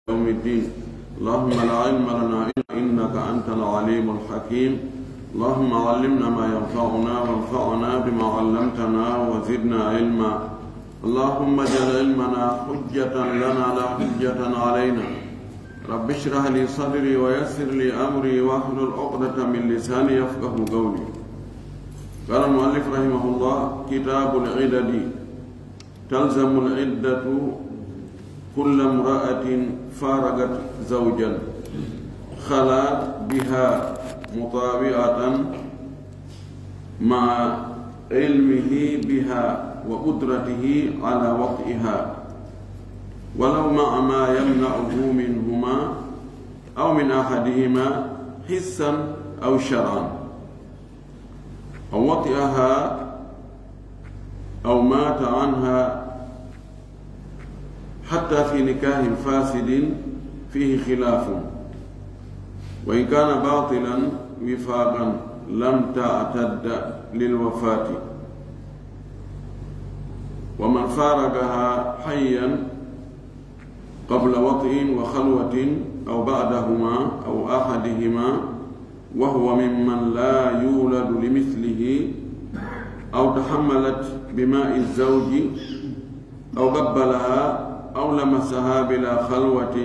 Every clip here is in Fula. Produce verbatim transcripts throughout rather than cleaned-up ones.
يوم الدين. اللهم لا علم لنا إلا إنك أنت العليم الحكيم. اللهم علمنا ما ينفعنا وانفعنا بما علمتنا وزدنا علما. اللهم اجعل علمنا حجة لنا لا حجة علينا. رب اشرح لي صدري ويسر لي أمري واحلل عقدة من لساني يفقه قولي. قال المؤلف رحمه الله: كتاب العدد. تلزم العدة كل امرأة فارقت زوجا خلا بها مطاوعة مع علمه بها وقدرته على وطئها، ولو مع ما يمنعه منهما أو من أحدهما حسا أو شرعا، أو وطئها أو مات عنها، حتى في نكاح فاسد فيه خلاف، وإن كان باطلا وفاقا لم تعتد للوفاة، ومن فارقها حيا قبل وطئ وخلوة أو بعدهما أو أحدهما وهو ممن لا يولد لمثله، أو تحملت بماء الزوج، أو قبلها، أو لمسها بلا خلوة،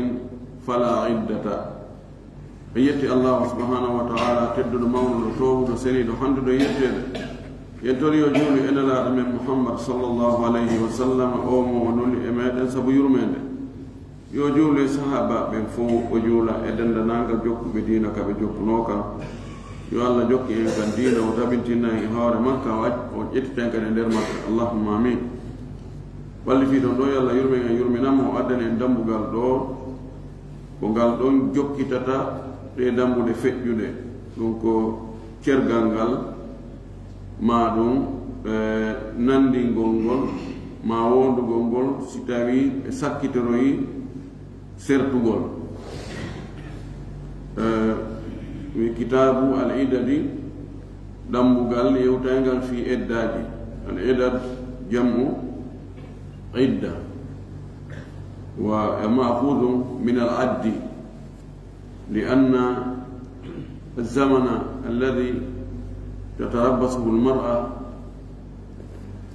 فلا عدة. En yetti Allahu subhanahu wa ta'ala, tedduɗo, mawnuɗo, toowuɗo, seniiɗo, handuɗo e yetteede. En tori yo juulu e Nelaaɗo men Muhammad sallallahu alayhi wa sallam, o mo o nuli e meɗen sabu yurmeende. Yo juulu e sahaabaaɓe ɓen fow, o juula e denndaangal jokkuɓe diina ka ɓe jokkunoo kan. Yo Allah jokku en kan diina, o tabintina en e hoore makka, o ac-, o ƴettita en kadi e nder makka. Allahumma amin. Ɓalli fii ɗon ɗo, yo Allah yurmen en, yurminan mo, o addani en dambugal ɗo. Ko ngal ɗon jokkitata ɗee dambuɗe feƴƴuɗe. Ɗum ko cergal ngal, maa ɗum, eh, nanndingol ngol, maa wondugol ngol, si tawii ɓe sakkitoroyi sertugol. Eh, wi kitaabu al-idadi, dambugal yewtayngal fii eddaaji. Al-idad jam'u idda. Wa ma'khudun min al-addi, لأن الزمن الذي تتربصه المرأة،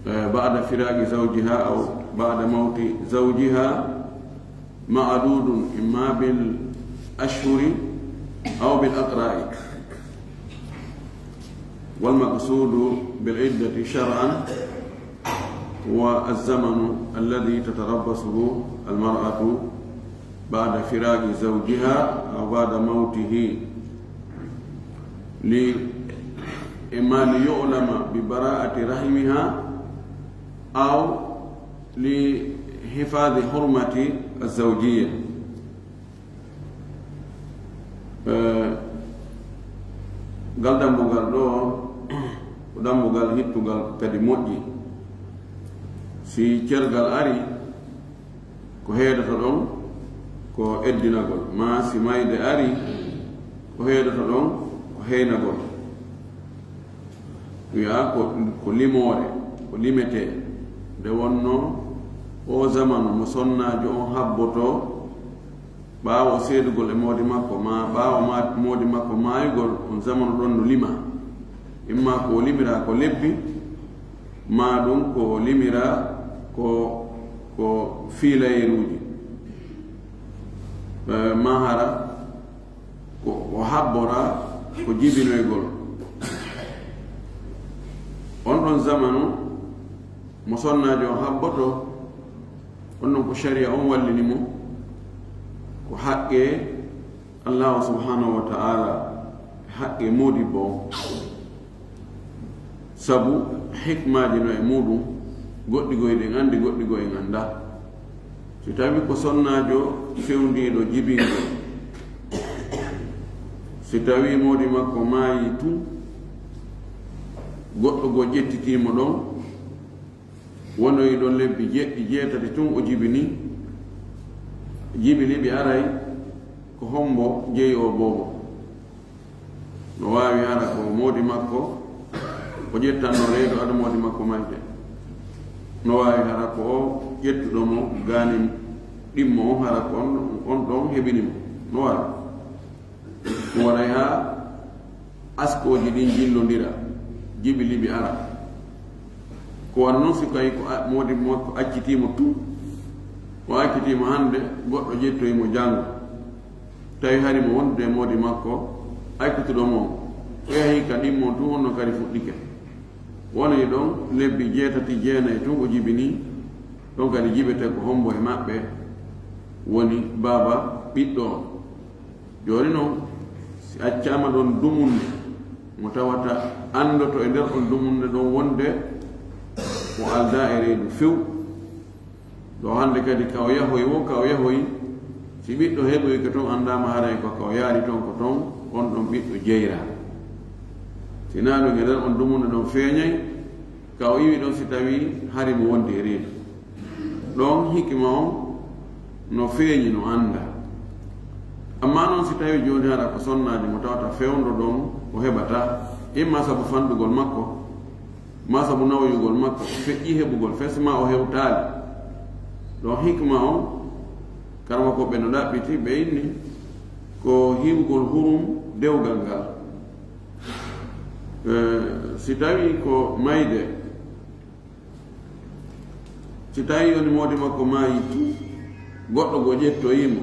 آه، بعد فراق زوجها أو بعد موت زوجها معدود إما بالأشهر أو بالأقراء. والمقصود بالعدة شرعا هو الزمن الذي تتربصه المرأة بعد فراق زوجها أو بعد موته، ل-، إما ليعلم ببراءة رحمها أو لحفاظ حرمة الزوجية. Eh, ngal dambugal ɗo, ko dambugal hittugal kadi moƴƴi. Si cergal ari, ko heedata ɗon ko eddinagol, maa si mayde ari, ko heedata ɗon ko heynagol. Wi'a ko, ko limoore, ko limetee, nde wonnoo oo zamanu mo sonnaajo on habbotoo ɓaawo seedugol e moodi makko, maa ɓaawo ma-, moodi makko maayugol, on zamanu ɗon no limaa. Imma ko o limiraa ko lebbi, maa ɗum ko o limiraa ko, ko fiilayeeruuji. Eh, maa hara ko o habboraa ko jibinoygol. On ɗon zamanu mo sonnaajo on habbotoo, on ɗon ko sharia on wallini mo, ko haqqe Allahu subhanahu wa ta'ala, haqqe moodibbo on. Sabu hikmaaji no e muuɗum, goɗɗi goo eɗen anndi, goɗɗi goo en anndaa. Si tawii ko sonnaajo fewndiiɗo jibingol, si tawii moodi makko maayii tun, goɗɗo goo ƴettitii mo ɗon, wonoyi ɗon lebbi jeɗɗi, jeetati tun o jibini, jibini ɓe aray, ko hombo jeyi oo boobo? No waawi hara ko moodi makko, o ƴettanno reedu ado moodi makko mayde. No waawi hara ko o ƴettuɗo mo gaanin ɗimmo on, hara ko on, on ɗon Heɓini mo no wara. Ɗum waɗay haa askooji ɗin jillondira, jibi liɓi ara. Ko wano non si kay ko a-, moodi makko accitii mo tun, o accitii mo hannde, goɗɗo ƴettoyi mo janngo, tawi hari mo wondude e moodi makko accituɗo mo on, o yahi ka ɗimmo tun, honno kadi fuɗɗike. Wonay ɗon lebbi jeetati, jeenay tun o jibini, ɗon kadi jibete ko hombo e maɓɓe woni baaba ɓiɗɗo on. Jooni non, si accaama ɗon dumunde, mo tawata anndoto e nder on dumunde ɗon wonde o aldaa e reedu few. Ɗo hannde kadi ka o yahoyi woo, ka o yahoyi, si ɓiɗɗo heɓoyike ton, anndaama haray ko ka o yaari ton ko ton, on ɗon ɓiɗɗo jeyraa. Si naa ɗum e nder on dumunde ɗon feeñay, ka o iwi ɗon si tawii hari mo wondi e reedu. Ɗon hikima on no feeñi, no anndaa. Ammaa non si tawii jooni hara ko sonnaajo mo tawata fewndo ɗon o heɓataa, imma sabu fanɗugol makko, maa sabu nawoyugol makko, feƴƴi heɓugol fes maa o hewtaali. Ɗon hikma on, karamakooɓe no ɗaɓɓiti, ɓe inni ko hiwgol hurum dewgal ngal. Eh, si tawii ko mayde, si tawii woni moodi makko maayi, goɗɗo goo ƴettoyii mo,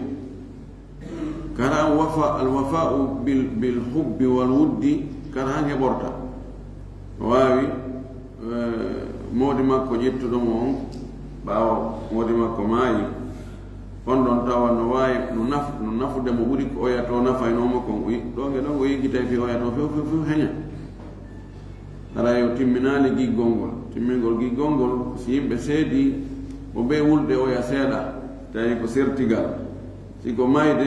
kara an wafa, al wafa'u bil, bil hubbi wal wuddi, kara an heɓorta. O waawi, eh, moodi makko ƴettuɗo mo on, ɓaawo moodi makko maayi, on ɗon tawa no waawi, no naf-, no nafude mo ɓuri ko oya to nafaynoo mo kon. O yi-, ɗon e ɗon o yeggitay fii oya to few, few, few heña. Haray o timminaali giggol ngol. Timmingol giggol ngol, si yimɓe seedii, mo bee wulde oya seeɗa, tawi ko sertigal. Si ko mayde,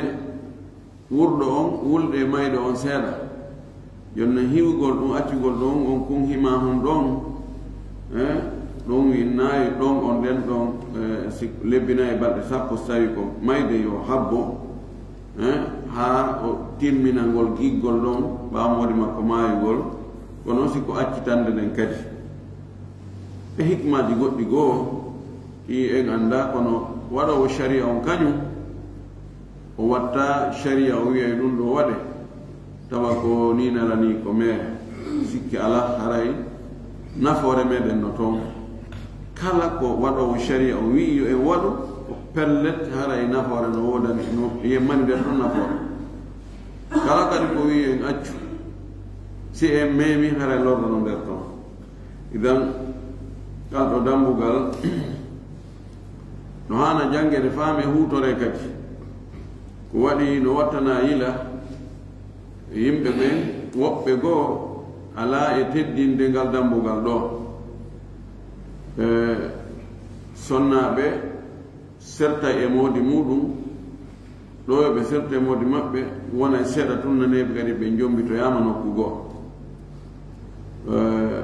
wurɗo on, wulde e mayɗo on seeɗa. Jooni non hiwgol ɗum, accugol ɗum, on kun hima hon ɗon. Eh, ɗum winnaayi ɗon, on ɗen ɗon, eh, si lebbi nayi e balɗe sappo, so tawi ko mayde yo habbo. Eh, haa o timmina ngol giggol ɗon, ɓaawo moodi makko maayugol, kono si ko accitande nden kadi. E hikmaaji goɗɗi goo, ɗi en anndaa, kono waɗoowo shari'a on kañum, o watta shari'a, o wi'ay ɗum ɗo waɗe, tawa ko ni nalani ko meere. Sikke alaa, haray nafoore meɗen no toon. Kala ko waɗoowo shari'a o wi'i yo en waɗu, ko pellet, haray nafoore no woodani, no yemmani nder ɗon nafoore. Kala kadi ko wi'i en accu, si en meemi, haray lorra no nder ɗon. Idan, ngal ɗo dambugal no haana janngede, faame, huutore kadi. Ko waɗi no wattana yila yimɓe ɓen, woɓɓe goo alaa e teddinde ngal dambugal ɗo. E sonnaaɓe sertay e moodi muuɗum, ɗo yo ɓe sertu e moodi maɓɓe, wona e seeɗa tun naneeɓe kadi ɓe njombitoyaama nokku goo. Eh,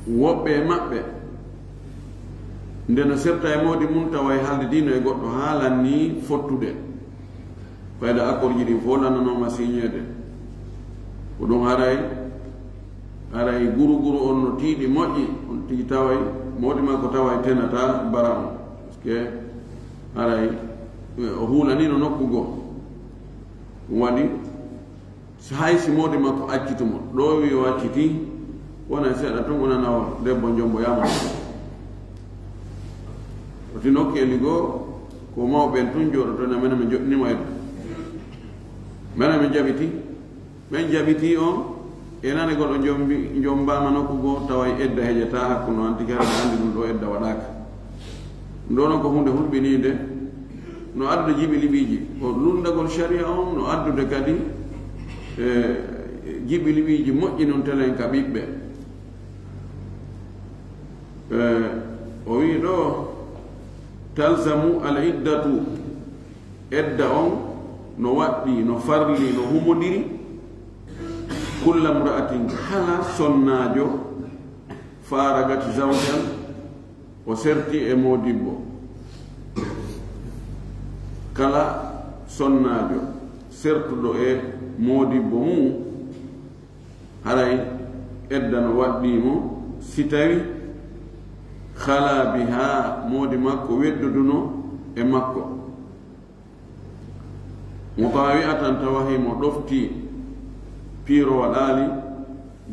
woɓɓe e maɓɓe, nde no serta e moodi mum, tawa e haalde diino e goɗɗo haalan nii fottude. Fayda accord ji ɗin fof lannanooma signeede. Ko ɗum haray, haray guru guru on no tiiɗi moƴƴi, on tigi taway, moodi makko taway tenata bara on. Parce que haray, eh, o huulaniino nokku goo. Ɗum waɗi, so hay si moodi makko accitu mo, ɗo wi o acciti, wona seeɗa tun, o nana o debbo njomboyaama. O ti nokkeeli goo, ko mawɓe en tun jooɗoto, na menen min joɗɗinii mo edda. Menen min jaɓiti, min jaɓiti on, e nane goɗɗo njombi, njombaama nokku goo, tawa e edda heƴata hakkunde on, tigi hara ɓe anndi ɗum ɗo edda waɗaaka. Ɗum ɗo noon ko huunde hulɓiniinde, no addude jiɓi liɓiiji, ko lunndagol sharia on, no addude kadi, e, jiɓi liɓiiji moƴƴi noon telen ka ɓiɓɓe. E, o wii ɗo, "Talzamu al iddatu," edda on no waɗɗi, no farli, no humondiri, "kulla mra'atin," kala sonnaajo, "faaragat zawjan," o serti e moodibbo. Kala sonnaajo sertuɗo e moodibbo mum, haray edda no waɗɗii mo, si tawi khala biha, moodi makko wedduduno e makko. Mutaawi'atan, tawa himo ɗofti, piiro waɗaali,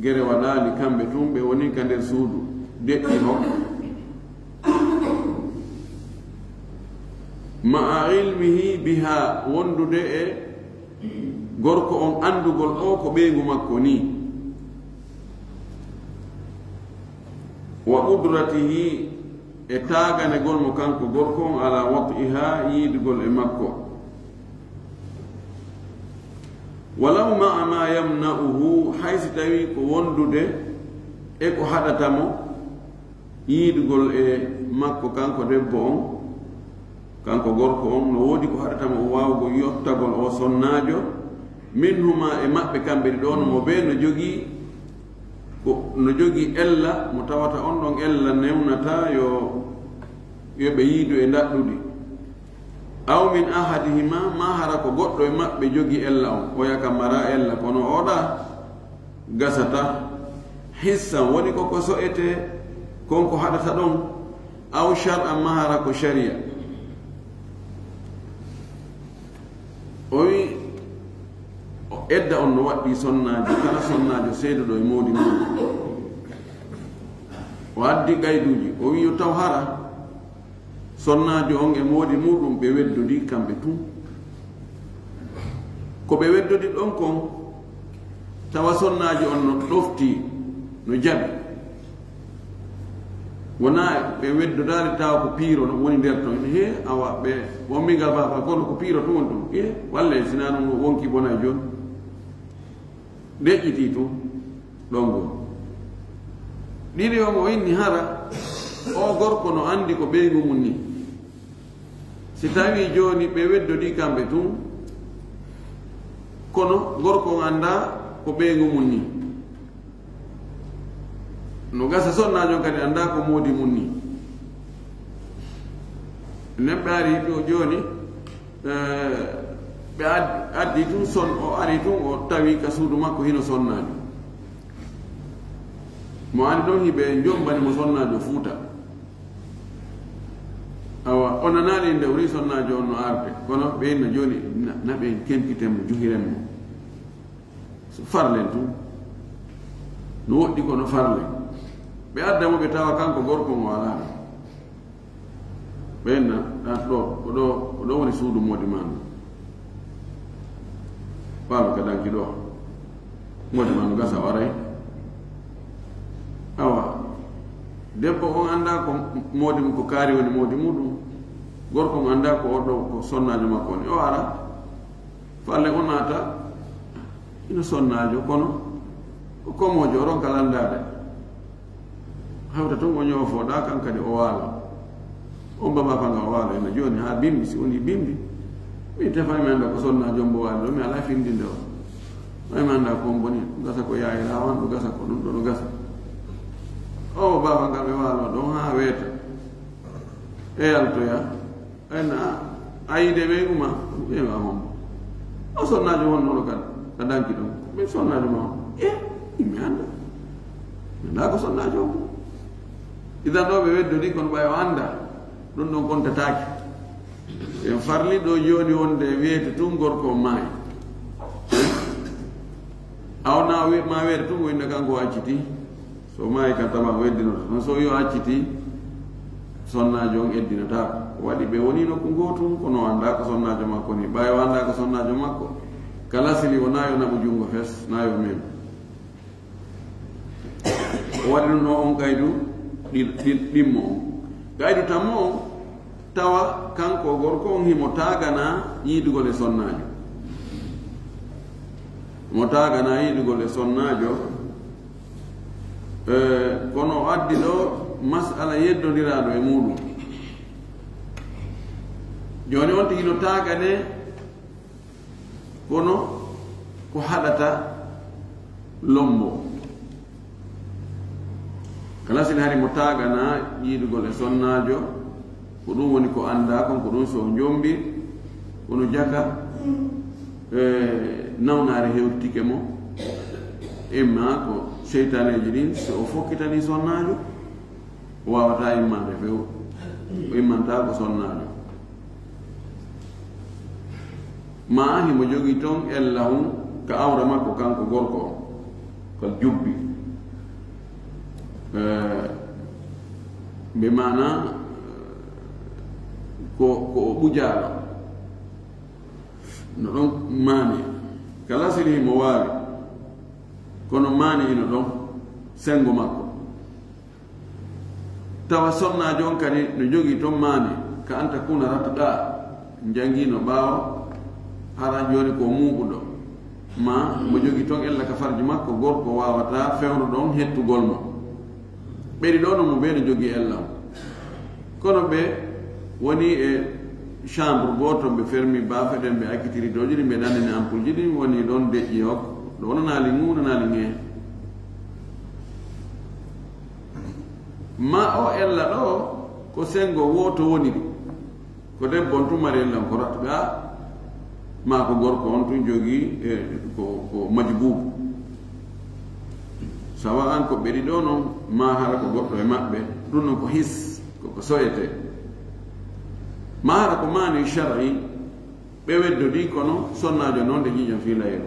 gere waɗaali, kamɓe tun ɓe woni ka nder suudu, deƴƴi hokka. Ma'a ilmihi biha, wondude e gorko on anndugol o ko ɓeyngu makko nii. Wa qudratihi, e taaganegol mo kanko gorko on, ala wat'iha, yiidugol e makko. Walaw ma'a ma yamna'uhu, hay si tawii ko wondude e ko haɗata mo yiidugol e makko kanko debbo on, kanko gorko on, no woodi ko haɗata mo o waawugol yottagol o sonnaajo, minhuma, e maɓɓe kamɓe ɗiɗo, no mo bee no jogii ko, no jogii ella mo tawata on ɗon ella newnata yo, yo ɓe yiidu e ndaɗɗudi. Aw min ahadihima, ma hara ko goɗɗo e maɓɓe jogi ella on, oya ka mara ella, kono oɗa gasata. Hissan, woni ko ko so'ete kon ko haɗata ɗon, aw shar'an, ma hara ko sharia. O wi, o edda on no waɗɗi sonnaajo, kala sonnaajo seeduɗo e moodi mum. O addi qayduuji, o wi yo taw hara sonnaajo on e moodi muɗum ɓe weddodi kamɓe tun. Ko ɓe weddodi ɗon kon, tawa sonnaajo on no ɗofti, no jaɓi. Wonaa ɓe weddodaali tawa ko piiro no woni nder ton. He, awa ɓe wommingal baba kono ko piiro tun woni tun. He, walle sinaa ɗum wonki bona e jooni. Deƴƴitii tun ɗon goo. Ɗiɗi on o inni hara, o gorko no anndi ko ɓeyngu mum nii. Si tawii jooni ɓe weddodii kamɓe tun, kono gorko on anndaa ko ɓeyngu mum nii. No gasa sonnaajo on kadi anndaa ko moodi mum nii. Nen ɓe ari ɗo jooni, Eh, ɓe ad-, addi tun son, o ari tun, o tawi ka suudu makko hino sonnaajo. Mo ani ɗon hiɓe jombani mo sonnaajo fuuta. Awa, o nanaali nde woni sonnaajo on no arde. Kono ɓe inna jooni, na, na ɓe kentiten mo, juhiren mo. So farlen tun. No woɗɗi kono farlen. Ɓe adda mo ɓe tawa kanko gorko mo alaa. Ɓe inna, ɗan ɗo, ko ɗo, ko ɗo woni suudu moodi maa ndu. Paalo ka danki ɗo. Moodi maa ndu gasa waray. Awa, debbo on anndaa ko moodi mum, ko kaari woni moodi muɗum. Gorko on anndaa ko o ɗo, ko sonnaajo makko woni. O ara, falle o naata, ino sonnaajo, kono ko komoojo, o ronka lanndaade. Hawta tun o ñoofo ɗa, kan kadi o waalo. On baba fanga o waalo ina jooni haa bimbi, si woni bimbi. Mi tefa mi annda ko sonna jombo waalo ɗo, mi alaa findinde o. Ay mi annda ko on boni, ɗum gasa ko yaayira on, ɗum gasa ko ɗum ɗo, ɗum gasa. O baba ngal ɓe waalo ɗon haa weeta. E yaltoya. Ay na, a yiide ɓe uma, ɓe ma hombo. O sonnaajo wonnooɗo kan, ka danki ɗon. Min sonnaajo ma on. E, mi annda. Mi annda ko sonnaajo on. Idan ɗo ɓe weddodi kono ɓay o annda. Ɗum ɗon kontataake. En farli ɗo jooni wonde weeti tun gorko on maayi. A wona we-, ma weeta tun ko innde kanko o acciti. So maayi kan tama o eddinoto. Tan so yo acciti, sonnaajo on eddinataako. Ko waɗi ɓe woni nokku gootun, kono o anndaa ko sonnaajo makko ni. Ɓay o anndaa ko sonnaajo makko, kala sili o naa yo naɓu junngo fes, naa yo mem. O waɗi ɗum ɗo on kaydu ɗi-, ɗi-, ɗimmo on. Kaydu tammo on, tawa kanko gorko on himo taagana yiidugol e sonnaajo. Mo taagana yiidugol e sonnaajo. Eh, kono o addi ɗo masala yeddondiraaɗo e muɗum. Jooni on tigi no taagane, kono ko haɗata lombo. Kala sini hari mo taagana yiidugol e sonnaajo, ko ɗum woni ko annda kon, ko ɗum so o jombi, kono jaka, eh, nawnaare hewtike mo, imma ko seytaneeji ɗin, so o fokkitani sonnaajo, o waawata immaade few, o immantaa ko sonnaajo. Ma himo jogii ton ella hun ka awra makko kanko gorko on, kal jubbi. Eh, bi maana ko, ko o ɓujaaɗo. No ɗon maani. Kala siri himo waawi. Kono maani ino ɗon sengo makko. Tawa sonnaajo on kadi no jogii ton maani, ka anta kuna ratɗa, jangino ɓaawo, hara jooni ko muuɓuɗo. Ma mo jogii ton ella ka farji makko, gorko waawataa fewndo ɗon hettugol mo. Ɓe ɗiɗo no mo ɓe no jogii ella on. Kono ɓe woni e chambre gooto, ɓe fermi baafe ɗen, ɓe accitiri doji ɗin, ɓe ɗannini ampoule ji ɗin, woni ɗon deƴƴi hokko. Ɗo wonanaali ngu, wonanaali ngee. Ma o ella ɗo, ko sengo wooto woniri. Ko debbo on tun mari ella on ko ratɗa, ma ko gorko on tun jogii, e, ko, ko majbuubu. Sawa an ko ɓe ɗiɗo non, ma hara ko goɗɗo e maɓɓe, ɗun non ko his, ko ko soyete. Ma hara ko maani shar'i, ɓe weddodii kono sonnaajo non de ƴiiƴam fii layru.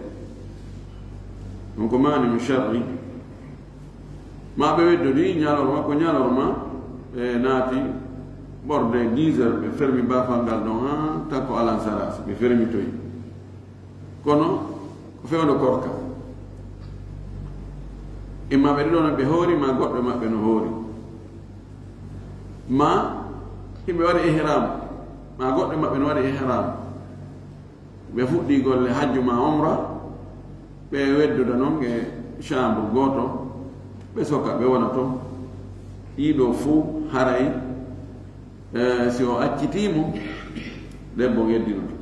Ɗun ko maani shar'i. Ma ɓe weddodii ñalorma ko ñalorma, ɓe naati ɓorde dix heures, ɓe fermi baafal ngal ɗon, haa takko alansara, si ɓe fermitoyi. Kono ko fewndo korka. Imma ɓe ɗiɗo no ɓe hoori, ma goɗɗo e maɓɓe no hoori. Ma himɓe waɗi ihram, ma goɗɗo e maɓɓe no waɗi ihram. Ɓe fuɗɗii golle hajju ma umra, ɓe weddoda non e chambre gooto, ɓe soka, ɓe wona ton. Ɗiɗo fuu haray, eh, si o accitii mo, debbo on eddinoto.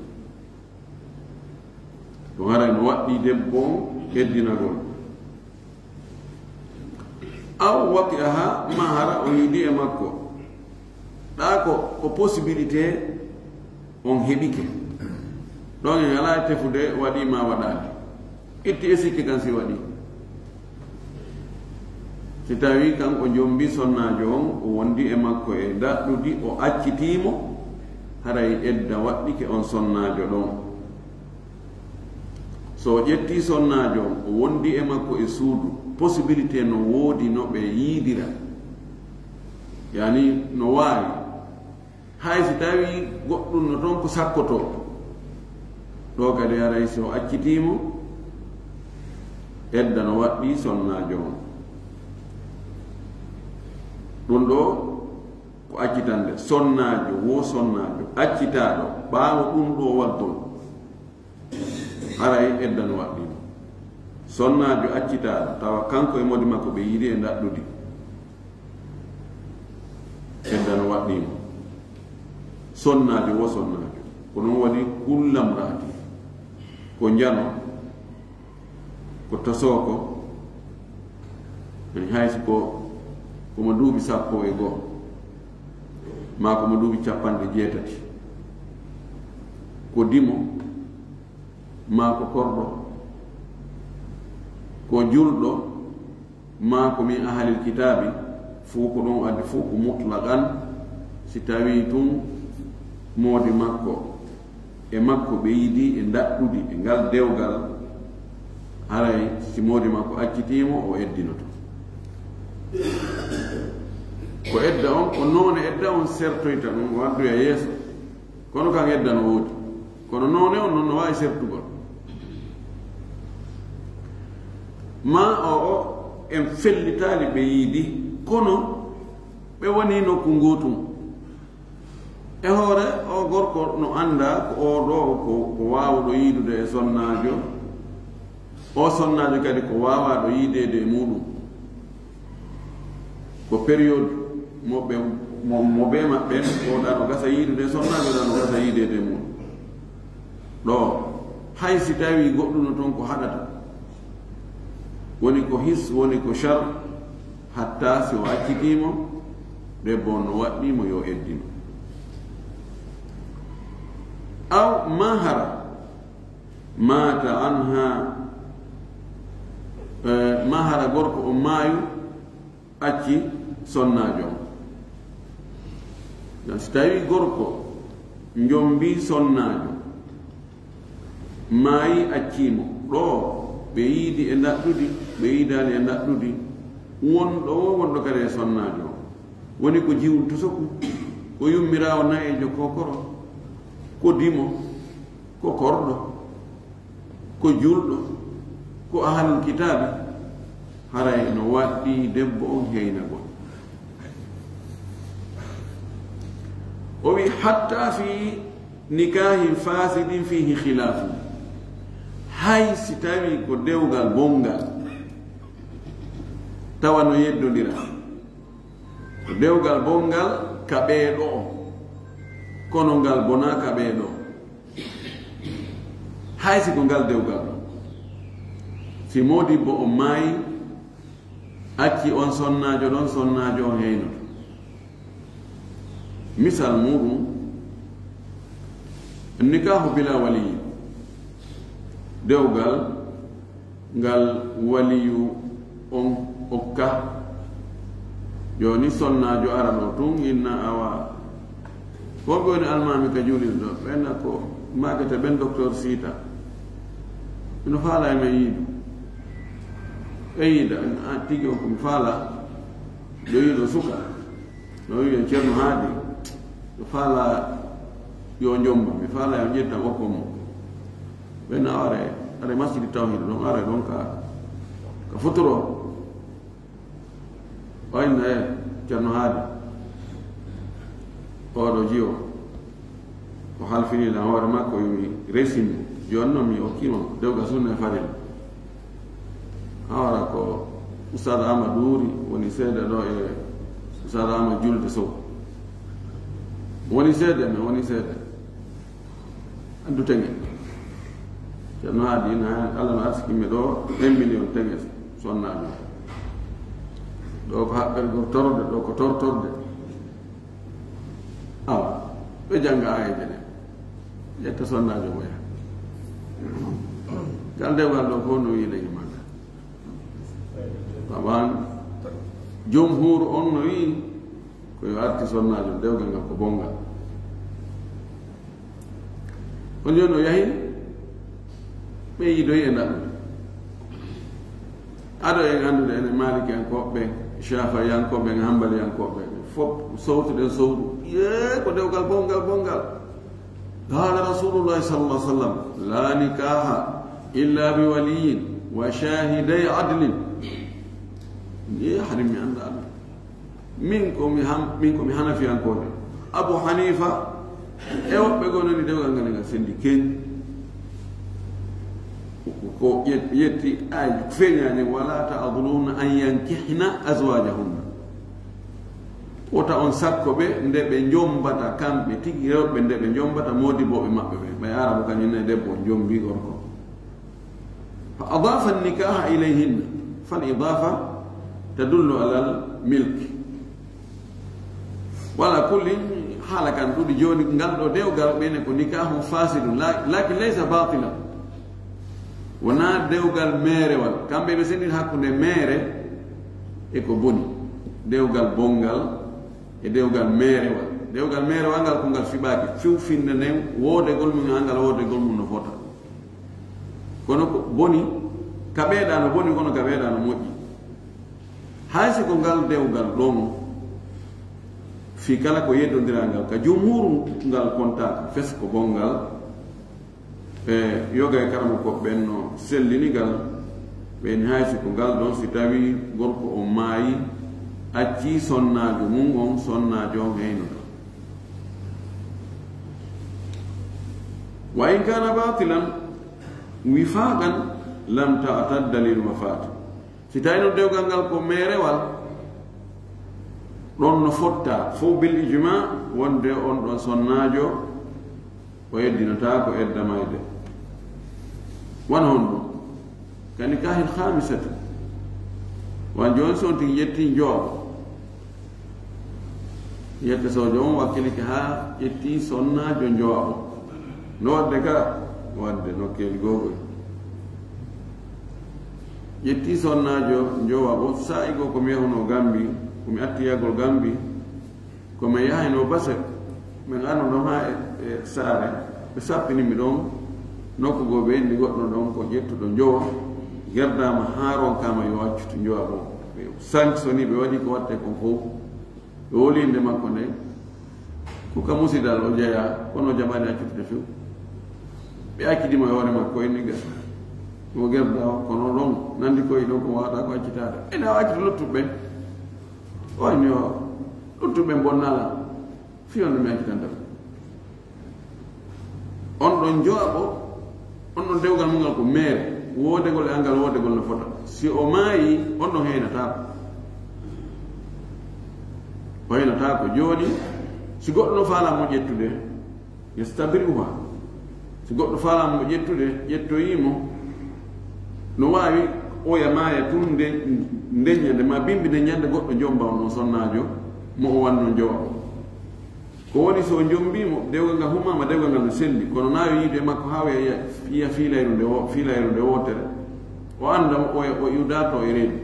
Ɗun haray no waɗɗii debbo on eddinagol. Aw waqi'aha, ma hara o yiidi e makko. Ɗa ko, ko possibilité on heɓike. Ɗon en alaa e tefude waɗii ma waɗaali. Itti e sikke kan si waɗii. Si tawii kan o jombii sonnaajo on, o wondi e makko e ndaɗɗudi, o accitii mo, haray edda waɗɗike on sonnaajo ɗon. So o ƴettii sonnaajo on, o wondi e makko e suudu, possibilité no woodi no ɓe yiidira. Yani no waawi. Hay si tawii goɗɗun no ton ko sakkotoo. Ɗoo kadi haray si o accitii mo, edda no waɗɗii sonnaajo on. Ɗun ɗoo ko accitande. Sonnaajo woo sonnaajo accitaaɗo ɓaawo ɗun ɗoo waggol. Haray edda no waɗɗii mo. Sonnaajo accitaaɗo, tawa kanko e moodi makko ɓe yiidi e ndaɗɗudi. Edda no waɗɗii mo. Sonnaajo woo sonnaajo. Ko non waɗi kullamraati. Ko njano, ko tosooko, ani hay si ko, ko mo duuɓi sappo e goo, maa ko mo duuɓi cappanɗe jeetati. Ko dimo, maa ko korɗo, ko julɗo, maa ko min ahalil kitaabi, fuu ko ɗun addi fuu ko mutlaqan, si tawii tun moodi makko e makko ɓe yiidi e ndaɗɗudi e ngal dewgal, haray si moodi makko accitii mo, o eddinoto. Ko edda on, ko noone edda on sertoyta ɗun, o addoya yeeso. Kono kan edda no woodi. Kono noone on non no waawi sertugol. Maa o, o en fellitaali ɓe yiidi, kono ɓe wonii nokku ngootun. E hoore, o gorko no anndaa ko oo ɗoo ko, ko waawuɗo yiidude e sonnaajo. O sonnaajo kadi ko waawaaɗo yiideede e muuɗun. Ko période mo ɓe, mo, mo ɓe maɓɓe, o ɗa no gasa yiidude e sonnaajo, ɗa no gasa yiideede e muuɗun. Ɗoo, hay si tawii goɗɗun no ton ko haɗata, woni ko his, woni ko shar, hatta si o accitii mo, debbo on no waɗɗii mo yo eddino. Aw maa hara maata anha, eh, maa hara gorko o maayu, acci sonnaajo on. Donc, si tawii gorko njombii sonnaajo, Maayi, accii mo ɗoo, ɓe yiidi e ndaɗɗudi, ɓe yiidaali e ndaɗɗudi. Wonɗo o, wonɗo kadi e sonnaajo o. Woni ko jiwlto sokku, ko yummiraawo nayeejo kookoro, ko dimo, ko korɗo, ko juulɗo, ko ahlul kitaabi, haray no waɗɗii debbo on heynagol. O wi, "Hatta fi nikahin fasidin fihi khilafun." Hay si tawi ko dewgal bonngal, tawa no yeddondira. Ko dewgal bonngal ka ɓee ɗoo, kono ngal bonaa ka ɓee ɗoo. Hay si ko ngal dewgal ɗoo, si moodibbo on maayi, acci on sonnaajo ɗon, sonnaajo on heynoto. Misal muuɗum, nikahu bila waliyi, dewgal ngal waliyu on okka. Jooni sonnaajo ara ɗoo tun, inna, awa, ko ɓe woni almaami ka juulirde ɗoo, ɓen ko maakete ɓen, Docteur Siita. Ino faala e men yiidu. E yiida, a tigi on ko mi faala, yo yiido suka. No wiya Ceerno Haadi, mi faala yo jomba, mi faala yo ƴettan okkon mo. Ɓen are, are Masjidi Tawhid ɗon, are ɗon ka, ka futuro. O inna e Ceerno Haadi, oɗo jiyo, o halfini lan hoore makko, yo mi resin mo. Jooni non mi okkii mo dewgal sunna e farilla. Hawara ko Ustaad Amadou Wuri woni seede ɗoo e Ustaad Amadou Julde Sow. Woni seede, mi woni seede. Anndu tege. Ceerno Haadi, na Allah no arsiki mi ɗoo un million tege sonnaajo. Ɗoo ko haɓɓergol torde, ɗoo ko tortorde. Awa, ɓe jannga aayeeje ɗen. Ƴetta sonnaajo mo yaha. Ngal dewgal ɗoo fof no wiyi leñi makka. Taban, jumhuuru on no wiyi ko yo arti sonnaajo, dewgal ngal ko bonngal. Kono jooni o yahi, ɓe yiidoyi e ndaɗɗude. Ado en anndude enen Maalikiyankooɓe ɓen, Caafiyankooɓe ɓen, Hambaliyankooɓe ɓen, fof sowtuɗen sowtu, yee, ko dewgal bonngal, bonngal. Qaala Rasuulullaahi sallallaahu alayhi wa sallam, "Laa nikaaha illaa bi waliyyin wa shaahiday adlin." Yee, hari mi annda Allah. Min ko mi ham-, min ko mi Hanafiyankoojo. Abu Hanifa e woɓɓe goo nani dewgal ngal e ngal sendi keñ. Ko ƴet-, yetti ay feeñaani, "Wala ta'dhuluhunna an yankihna azwajahunna." Wota on sakko ɓe nde ɓe njombata kamɓe tigi rewɓe, nde ɓe njombata moodibbooɓe maɓɓe ɓe. Ɓay Arabu kañum ne debbo on njombi gorko. Fa adafa nikaha ilayhinna. Fal idafa tadullu alal milk. Wala kulli, haala kan ɗuɗi jooni, ngal ɗoo dewgal ɓe ne ko nikahun fasidun, la-, lakin laysa batilan. Wonaa dewgal meerewal. Kamɓe ɓe sendin hakkunde meere e ko boni. Dewgal bonngal e dewgal meerewal. Dewgal meerewal ngal ko ngal fiɓaaki. Fiw finde nden, woodegol mum e ngal woodegol mum no fota. Kono ko boni, ka ɓeeɗa no boni, kono ka ɓeeɗa no moƴƴi. Hay si ko ngal dewgal ɗon, fii kala ko yeddondiraa ngal, ka jumhuuru ngal kontaaka, fes ko bonngal. E yoga e karamokooɓe ɓen no sellini ngal, ɓe ni hay si ko ngal ɗon, si tawii gorko on maayi, accii sonnaajo mum on, sonnaajo on heynoto. Wa in kaana baatilan, wifaaqan lam ta'tadda lil wafaati. Si tawii non dewgal ngal ko meerewal, ɗon no fotta fow bil ijma wonde on ɗon sonnaajo o yeddinataako edda mayde. Wano honɗum? Ka nikahil khamisati. Wan jooni si on tigi yetti njowaɓo. Yette soojo on wakkilike haa ƴetti sonnaajo njowaɓo. No wadde ka? Wadde nokkeeli goo goo. Ƴetti sonnaajo njowaɓo, saa'i goo ko mi yahunoo Gambi, ko mi atti yahgol Gambi, ko mi yahaynoo base, min arno ɗon haa e, e saare, ɓe sappini mi ɗon, Nokku goo ɓe inni goɗɗo ɗon ko ƴettuɗo njowa, gerdaama haa ronkaama yo accutu njowa mo. Ɓe sanctionnii, ɓe waɗi ko waɗtee kon fow. Ɓe woli innde makko nden, ko ka musidal o jeyaa, kono o jaɓaani accutude few. Ɓe accidi mo e hoore makko, inni gasa. Mo gerda o, kono ɗon, nanndi ko e ɗon ko waawata ko accitaade. Ene o accita luttuɓe ɓen. O inni o, luttuɓe ɓen bonnala. Fii on ɗum mi accitanta ɓe. On ɗon jowaɓo, on ɗon dewgal mum ngal ko meere, woodegol e angal woodegol no fota. Si o maayi, on ɗon heynataako. O heynataako. Jooni, si goɗɗo no faalaa mo ƴettude, yastabri'uha. Si goɗɗo faalaa mo ƴettude, ƴettoyii mo, no waawi oya maaya tun nde, nden ɲande, ma bimbi nden ɲande goɗɗo jomba on ɗon sonnaajo, mo o wanno jowaɓo. Ko woni, so o jombii mo, dewgal ngal humaama, dewgal ngal no selli, kono na yo yiidu e makko haa o yiya, yiya fiilayru nde wo-, fiilayru nde wootere. O annda mo, o, o iwdato e reedu,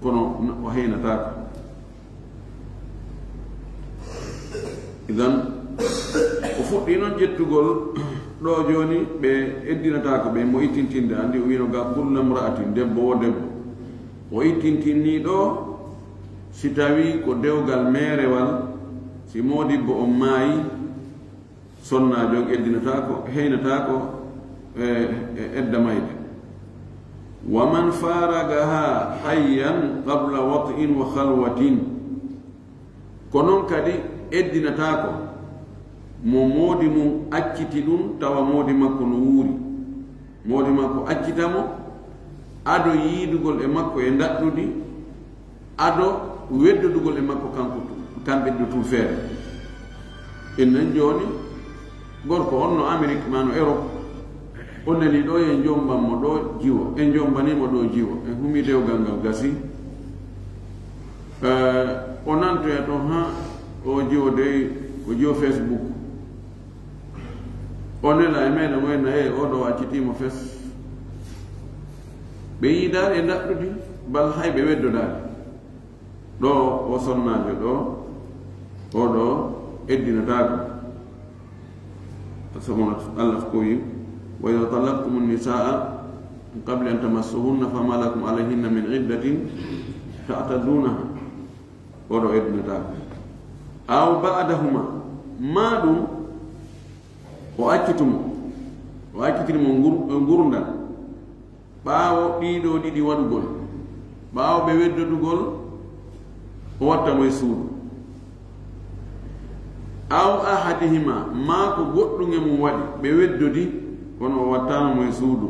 kono n-, o heynataako. Idan, o fuɗɗii non ƴettugol ɗo jooni, ɓe eddinataako ɓe mo ittintinde, anndi o wiino ga, kulla mra'atin, debbo wo debbo. O ittintinni ɗo, si tawii ko dewgal meerewal, si moodibbo on maayi, sonnaajo on eddinataako, heynataako e, e edda mayde. Wa man faragaha hayyan qabla wat'in wa khalwatin. Ko non kadi eddinataako mo moodi mum acciti ɗum tawa moodi makko no wuuri. Moodi makko accita mo ado yiidugol e makko e ndaɗɗudi, ado weddodugol e makko kanko tu-, kamɓe ɗiɗo tun feere. Innen jooni, gorko on no Amérique ma no Europe, o neli ɗo, en jomban mo ɗo jiwo, en jombanii mo ɗo jiwo, en humi dewgal ngal gasi. Eh, o nantoya to, ha, o jiwo dey, o jiwo Facebook. O nela e meɗen, o enna, e, o ɗo accitiimo fes. Ɓe yiidaali e ndaɗɗudi, bal hay ɓe weddodaali. Ɗo o sonnaajo ɗo, o ɗo eddinataako. Sabu Allah ko wi, "Wa idha talaqtumun nisaa min qabli an tamassuhunna fama lakum alayhinna min iddatin ta'taddunaha." O ɗo eddinataako. Aw ba'dahuma, ma ɗum o accutu mo, o accitiri mo ngur-, ngurndal. Ɓaawo ɗiɗo ɗiɗi waɗugol, ɓaawo ɓe weddodugol, o watta mo e suudu. Aw ahadihima, maa ko goɗɗum e mum waɗi, ɓe weddodi, kono o wattaano mo e suudu.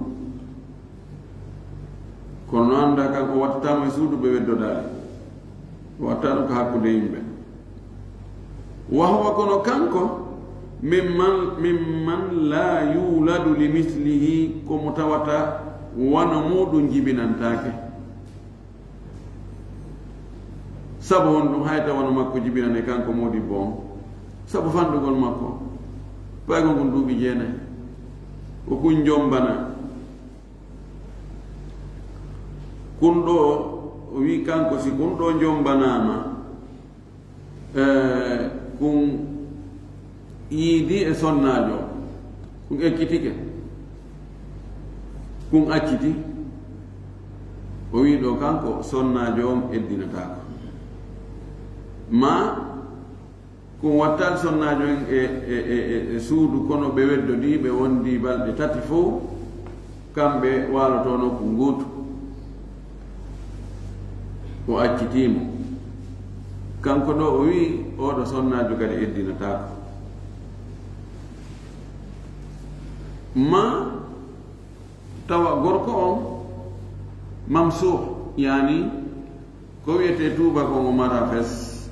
Kono no annda kan o wattataa mo e suudu, ɓe weddodaali. O wattaano ka hakkunde yimɓe. Wa huwa, kono kanko, mimman, mimman la yuladu li mislihi, ko mo tawata wano muɗum jibinantaake. Sabu honɗum? Hay tawa wano makko jibinane kanko moodibbo on. Sabu fanɗugol makko. Paygol ngun duuɓi jeenayi. Ko kun jombana. Kun ɗo, o wi kanko, si kun ɗo jombanaama, eh, kun yiidi e sonnaajo, kun ekkitike, kun acciti, o wi ɗo kanko sonnaajo on eddinataako. Ma kun wattan sonnaajo en e, e, e, e, e suudu, kono ɓe weddodii, ɓe wondii balɗe tati fow, kamɓe waalotoo nokku ngootu. O accitii mo. Kanko ɗo o wi'i, "Oɗo sonnaajo kadi eddinataako." Ma tawa gorko on mamsuuh, yaani ko wiyetee tuuba kon o mara fes.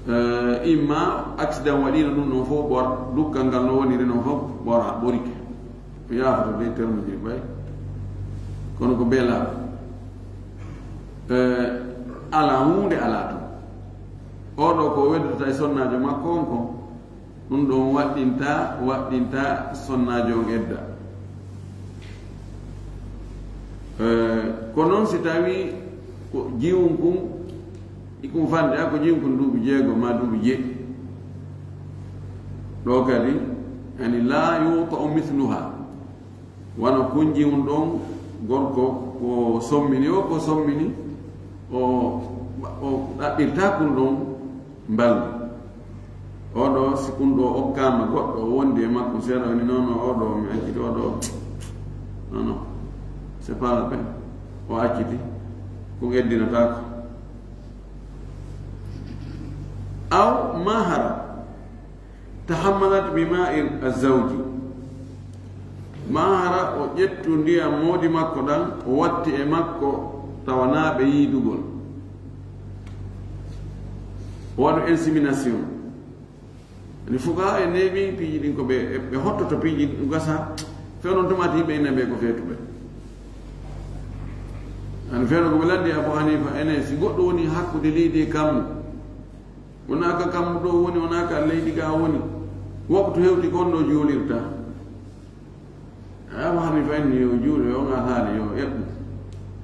Eh, imma accident waɗiino ɗum ɗon fof ɓor, dukkal ngal no woniri noon fof ɓora, ɓorike. Mi yaafoto de terme ji ɓay. Kono ko beelaaɗo. Eh, alaa huunde alaa toon. Oɗo ko weddata e sonnaajo makko on kon. Ɗum ɗon waɗɗinta, waɗɗinta sonnaajo on edda. Eh, ko noon si tawii ko jiwun kun, ikum fande, a ko jiwun kun duuɓi jeego ma duuɓi jeeɗi. Ɗo kadi, Yani, la yuta'u mithluha. Wano kunji un ɗon, gorko ko sommini, o ko sommini, o, o ɗaɓɓirta kun ɗon mbaldi. Oɗo, si kun ɗo okkama goɗɗo, o wondi e makko seeɗa, woni, "Non, non, oɗo, mi acciti oɗo." Non, non. C'est pas la peine. O acciti. Kun eddinataako. Aw mahara. Tahammalat bi ma'i azawji. Mahara, o ƴettu ndiyam moodi makko ɗan, o watti e makko, tawa naa ɓe yiidugol. O waɗu insémination. Ani fuqaha e neeɓi piiji ɗin ko ɓe, ɓe hottoto piiji ɗin gasa. Few non tumati yimɓe ina ɓe ko feetuɓe. Ani few no ko ɓe landi Abu Hanifa ene, si goɗɗo woni hakkude leydi e kammu, wona ka kammu ɗo woni, wona ka leydi ga woni, waktu hewti kon ɗo juulirta. Abu Hanifa inni yo juule, yo ngal haali yo eɓɓu.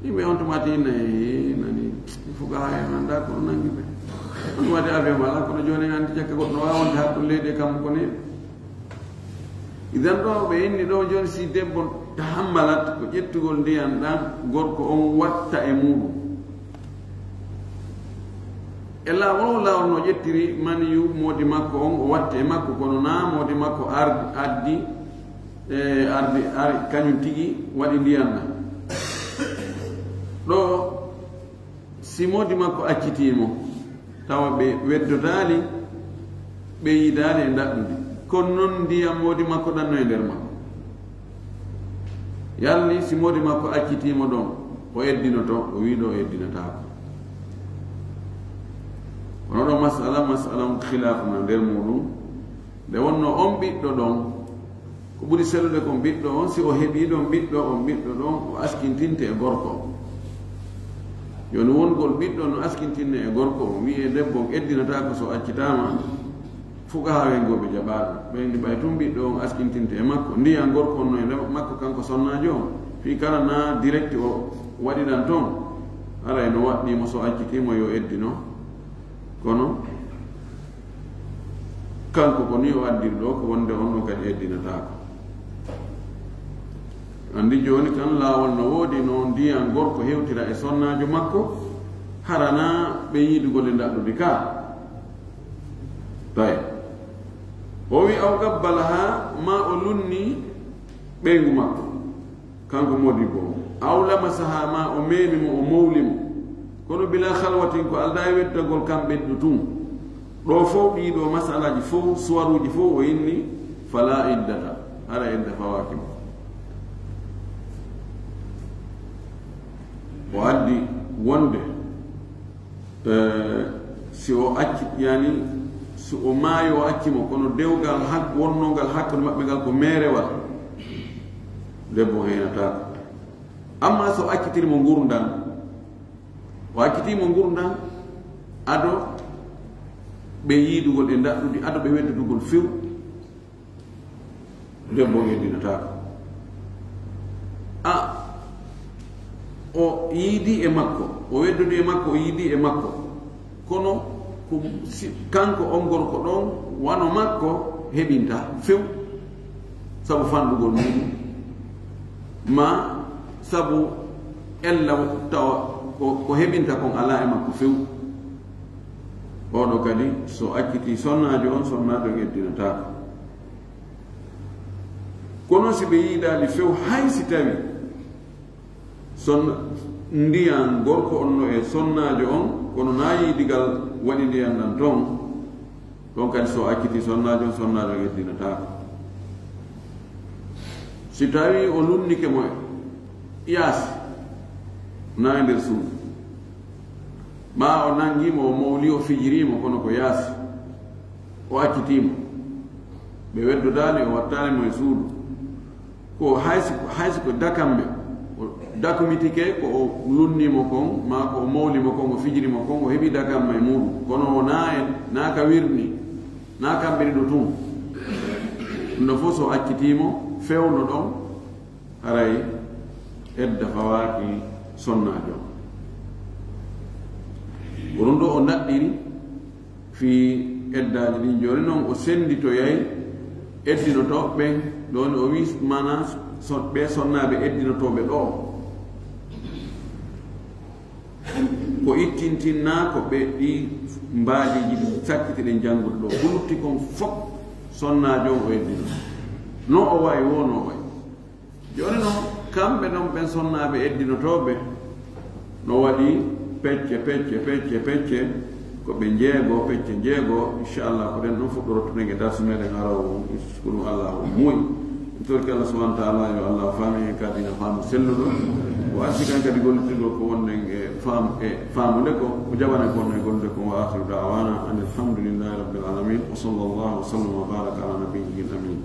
Yimɓe on tuma ti inna e nani fuqaha en anda ko nangi ɓe. On wadi avion mala, kono joni en andi jakka goɗɗo wawonde hakkunde leydi e kammu ko neeɓi. Idan ɗo ɓe inni ɗo joni si debbo tahammalat ko ƴettugol ndiyan ɗan gorko on watta e muɗum. E laawol o laawol no ƴettiri maniyu moodi makko on, o watti e makko, kono naa moodi makko ardi, addi, e ardi, ari, kañum tigi waɗi ndiyan ɗan. Ɗo, si moodi makko accitii mo, tawa ɓe weddodaali, ɓe yiidaali e ndaɗɗudi. Kono non ndiyan moodi makko ɗan no e nder makko. Yalli si moodi makko accitii mo ɗon, o eddinoto, o wii ɗo o eddinataako. Kono ɗo masala, masala on khilaafu na nder muɗum. Nde wonno on ɓiɗɗo ɗon, ko ɓuri sellude kon ɓiɗɗo on, si o heɓii ɗon ɓiɗɗo, on ɓiɗɗo ɗon, o askintinte e gorko on. Joni wongol ɓiɗɗo no askintinne e gorko on, wi'e debbo on eddinataako so accitaama, fuqahaa en goo ɓe jaɓaa ɗum. Ɓe inni ɓay tun ɓiɗɗo on askintinte e makko, ndiyan gorko on no e nder makko kanko sonnaajo on. Fii kala na direct o waɗiran ton, haray no waɗɗii mo so accitii mo yo eddino. Kono kanko ko ni o addiri ɗo, ko wonde on ɗon kadi eddinataako. Andi jooni kan laawol no woodi no ndiyan gorko hewtira e sonnaajo makko, hara na ɓe yiidugol e ndaɗɗudi ka. Tawi. O wi aw qabbalaha, ma o lunni ɓeyngu makko. Kanko modibbo on. Aw lamasaha, ma o meemi mo, o mowli mo. Kono bila khalwatin, ko aldaa e weddagol kam ɓeddu tun. Ɗo fow, ɗii ɗo masalaaji fow, suwaruuji fow, o inni, fala iddata. Hara idda fawaaki mo. O addi wonde, eh, si o acci, yani, si o maayi o acci mo, kono dewgal hak-, wonnongal hakkunde maɓɓe ngal ko meerewal, debbo heenataako. Amma so accitiri mo ngurndan, o accitii mo ngurndan, ado ɓe yiidugol e ndaɗɗudi, ado ɓe weddudugol few, debbo on eddinataako. A, o yiidi e makko, o weddodi e makko, o yiidi e makko. Kono ko si, kanko on gorko ɗon, wano makko heɓinta few, sabu fanɗugol muɗum, ma sabu ella tawa ko, ko heɓinta kon alaa e makko few. Oɗo kadi, so acciti sonnaajo on, sonnaajo on eddinataako. Kono si ɓe yiidaali few, hay si tawi son-, ndiyan gorko on no e sonnaajo on, kono na yiidigal waɗi ndiyan ɗan ton, ɗon kadi so acciti sonnaajo on, sonnaajo on eddinataako. Si tawi o lunnike mo yaasi, na e nder suudu, ma o nangi mo, o mowli, o fijiri mo, kono ko yaasi, o accitii mo, ɓe weddodaali, o wattaali mo e suudu, ko haysi, haysi ko dakamme, o dakumitike ko o lunni mo kon, ma ko o mowli mo kon, o fijiri mo kon, o heɓi dakamme e muɗum, kono o na e, na ka wirni, na kamɓe ɗiɗo tun. Ɗum ɗo fof so accitii mo, fewndo ɗon, haray edda fawaaki sonnaajo. Ko ɗum ɗo o naɗɗiri fii eddaaji ɗin. Jooni non o sennditoyay Eddinotooɓe ɓen, ɗon o wii, maanaa, son-, ɓee sonnaaɓe eddinotooɓe ɗoo, ko ittintinnaa ko ɓe ɗii mbaadiiji ɗin sakkitiɗen janngude ɗoo. Ko lutti kon fof, sonnaajo on o eddino. No o wa'i, woo no o wa'i. Jooni non, kamɓe ɗon ɓen sonnaaɓe eddinotooɓe, no waɗi pecce, pecce, pecce, pecce, ko ɓe njeego, pecce njeego. Inchallah, ko ɗen ɗon fuɗɗorottuɗen e darsu meɗen aroowo on, ko ɗum Allah o muuyi. En torki Allah subhanahu wa ta'ala, yo Allah faamin en ka diina faamu selluɗo. O arsi kan kadi gollitugol ko wonɗen e faam-, e faamude ko, o jaɓana en ko wonɗen e gollude ko. Wa akhiru da'wana anil hamdulillahi rabbil alamin. Wa sallallahu wa sallam wa baraka ala nabiyyil amin.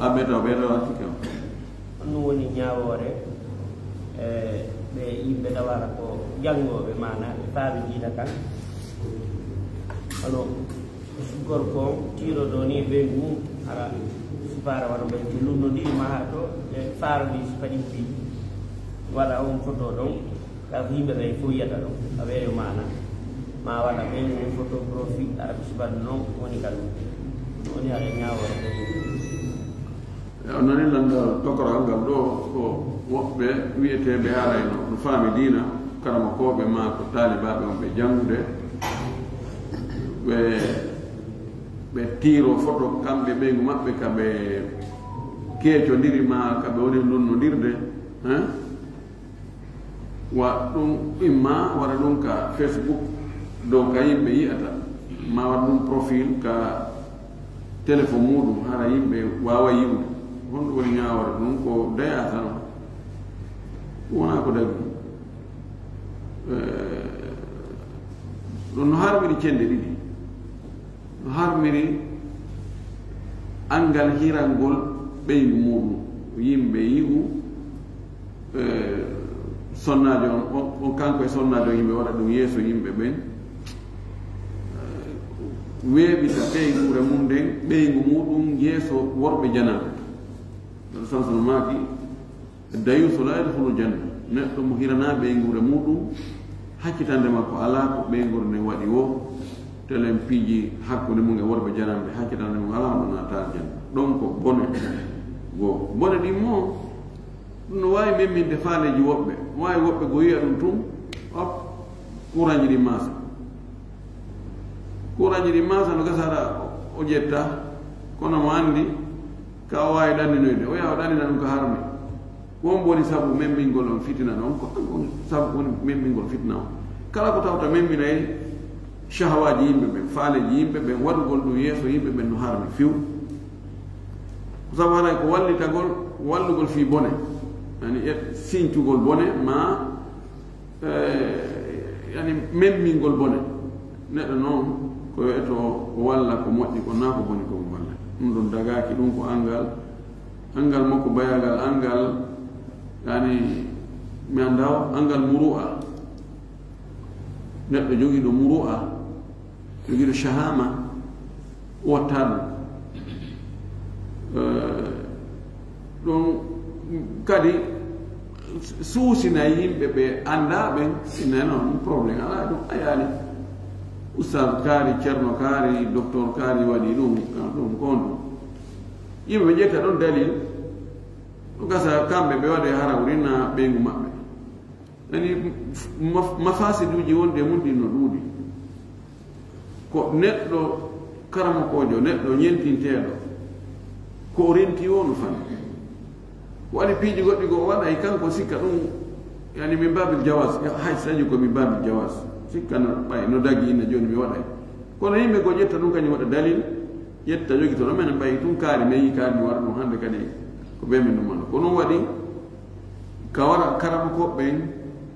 A ɓeto, ɓeto, a tike o. Honno woni ñaawoore, e, ɓe yimɓe tawata ko janngooɓe, maanaa ɓe faami diina kan? Hono gorko on tiirodo ni ɓeyngu mum, hara sifaare wano ɓe lunnondiri ma haa to, ɓe faarodi sifa ɗin piiji. Waɗa on foto ɗon, ka ko yimɓe ɓen fof yiyata ɗon, a weeyo maana. Ma waɗa ɓeyngu mum foto profil, hara ko sifa non woni ka ɗum. Ɗum woni hara ñaawoore ɓeyngu. E, o nani lanndal tokoral ngal ɗoo, ko woɓɓe wiyeteeɓe arayno no faami diina, karamokooɓe maa ko taalibaaɓe on ɓe janngude, ɓe, ɓe tiiro foto kamɓe ɓeyngu maɓɓe ka ɓe keecondiri maa ka ɓe woni lunnondirde, hein? Wa ɗum, imma waɗa ɗum ka Facebook, dow ka yimɓe yi'ata, ma waɗa ɗum profil ka téléphone muɗum, hara yimɓe waawa yi'ude. Honɗum woni ñaawore ɗum? Ko daya tan. Ɗum wonaa ko dagi. Eh, ɗum no harmini cende ɗiɗi. No harmiri anngal hirangol ɓeyngu muɗum. Yimɓe yi'u, eh, sonnaajo on, on, on kanko e sonnaajo yimɓe waɗa ɗum yeeso yimɓe ɓen. Eh, weeɓita ɓeynguure mum nden, ɓeyngu muɗum yeeso worɓe janaaɓe. Ɗum Samson maaki, Dayuusu laa yadkhulul janna. Neɗɗo mo hiranaa ɓeynguure muɗum, hakkitande makko alaa ko ɓeynguure nden waɗi woo, telen piiji hakkunde mum e worɓe jananɓe, hakkitande mum alaa, on ɗon naata aljanna. Ɗon ko bone goo. Bone ɗin mo, ɗum no waawi memminde faaleeji woɓɓe. Waawi woɓɓe goo yi'a ɗum tun, hop, kuranji ɗin maasa. Kuranji ɗin maasa no gasa hara o ƴetta, kono mo anndi ka o waawi ɗanninoyde, o yaha o ɗannina ɗum ka harmi. Ko on woni sabu memmingol on fitina ɗon, ko an woni sabu woni memmingol fitina on. Kala ko tawta memminay shahawaaji yimɓe ɓen, faaleeji yimɓe ɓen, waɗugol ɗum yeeso yimɓe ɓen no harmi few. Ko sabu haray ko wallitagol, wallugol fii bone, yani e sincugol bone, ma Eh, yani, memmingol bone. Neɗɗo noon, ko wiyeto o walla ko moƴƴi kon, naa ko boni kon walla. Ɗum ɗon dagaaki, ɗum ko anngal, anngal makko bayagal, anngal, yani, mi anndaa o, anngal muru'a. Neɗɗo jogiiɗo muru'a, jogiiɗo shahama, watta ɗum. Eh, ɗum kadi suusinay yimɓe ɓe anndaa ɓen, sinay noon problème alaa ɗum, a yaani. Ustaz kaari, ceerno kaari, docteur kaari waɗi ɗum, ɗum ko honɗum? Yimɓe ɓe ƴetta ɗon dalil, ɗum gasa kamɓe ɓe waɗe hara urina ɓeyngu maɓɓe. Yani, maf-, mafasiduuji wonde e mum ɗin no ɗuuɗi. Ko neɗɗo karamokoojo, neɗɗo ñentinteeɗo, ko o renti o no fanɗi. Waɗi piiji goɗɗi ko o waɗay, kanko sikka ɗum, yani, min baabil jawaas, hay so tawi ko min baabil jawaas. Sikka no ɓay, no dagi inna jooni mi waɗay. Kono yimɓe ko ƴetta ɗum kañum waɗa dalil, ƴetta jogi to ɗo men ɓay tun kaari, men yi kaari mi waɗa ɗum hannde kadi ko ɓe min ɗum wano. Ko ɗum waɗi ka wara karamokooɓe ɓen